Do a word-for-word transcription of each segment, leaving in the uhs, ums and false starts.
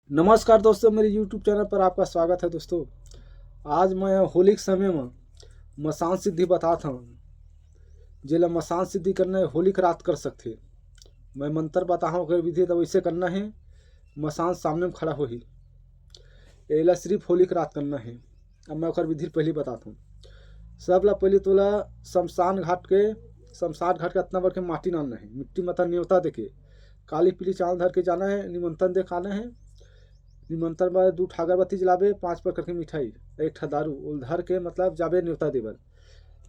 नमस्कार दोस्तों, मेरे YouTube चैनल पर आपका स्वागत है। दोस्तों, आज मैं होली के समय में मसान सिद्धि बतात हूँ। जेला मसान सिद्धि करना है, होली के रात कर सकथे। मैं मंत्र बताहूँ ओकर विधि, तो वैसे करना है। मसान सामने में खड़ा होही, एला सिर्फ होली के रात करना है। अब मैं ओकर विधि पहले बताता हूँ। सबला पहले तोला शमशान घाट के, शमशान घाट के अतना बड़ के माटी लानना है, मिट्टी मता नेवता देके, काली पीली चावल धर के जाना है, निमंत्रण दे के आना है। निमंत्रण बर दू ठा अगरबत्ती जलाबे, पाँच प्रकार के मिठाई, एक ठा दारू, ओल धर के मतलब जाबे नेवता देबर।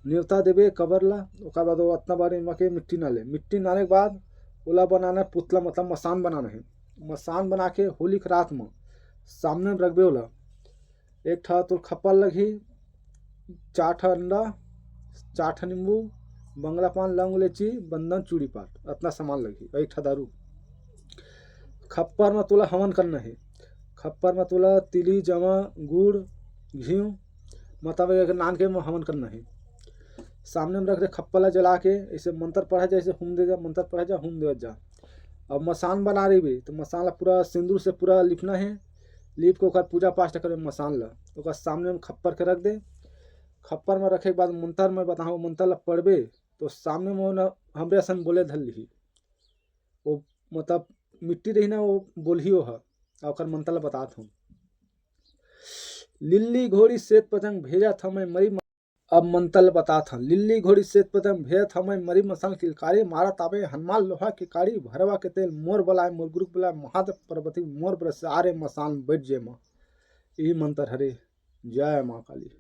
नेवता देबे कबर ला, ओकर बाद वो अतना बड़े एमा के मिट्टी लाने, मिट्टी लाने के बाद ओला बनाना है पुतला, मतलब मसान बनाना है। मसान बना के होली के रात में सामने में रखबे ओला। एक ठा तोर खप्पर लगही, चार ठा अंडा, चार ठा नींबू, बंगला पान, लौंग, इलायची, बंदन, चूड़ी पाट, अतना सामान लगही, एक ठा दारू। खप्पर में तोला हवन करना है। खप्पर में तोला तिली, जवा, गुड़, घीव, मतलब एक नान के में हवन करना है। सामने में रख दे खप्पर ला जला के, ऐसे मंत्र पढ़ा जाए, ऐसे हुम दे जा, मंत्र पढ़ा जा, हुम दे जा। अब मसान बना रही भी, तो मसान ला पूरा सिंदूर से पूरा लिपना है। लिप के ओकर पूजा पाठ करबे मसान ला, ओकर सामने में खप्पर के रख दे। खप्पर में रखे के बाद मंत्र मैं बताहूँ, मंत्र ला पढ़बे तो सामने में वो ना हमरे असन बोले धर लिही। वो मतलब मिट्टी रही ना, वो बोलही वो ह, आ ओकर मंत्र ला बतात हूँ। लिल्ली घोड़ी श्वेत पतंग भेजत हवं मैं मरी म-, अब मंत्र ला बतात हूँ। लिल्ली घोड़ी श्वेत पतंग भेजत हवं मैं मरी मसान किलकारी, मारा ताबे हनुमान लोहा के काड़ी, भरवा के तेल मोर बलाए, मोर गुरु बलाए, महादेव पार्वती मोर बरसारे, मसान बैठ जे माँ। यही मंत्र हरे। जय माँ काली।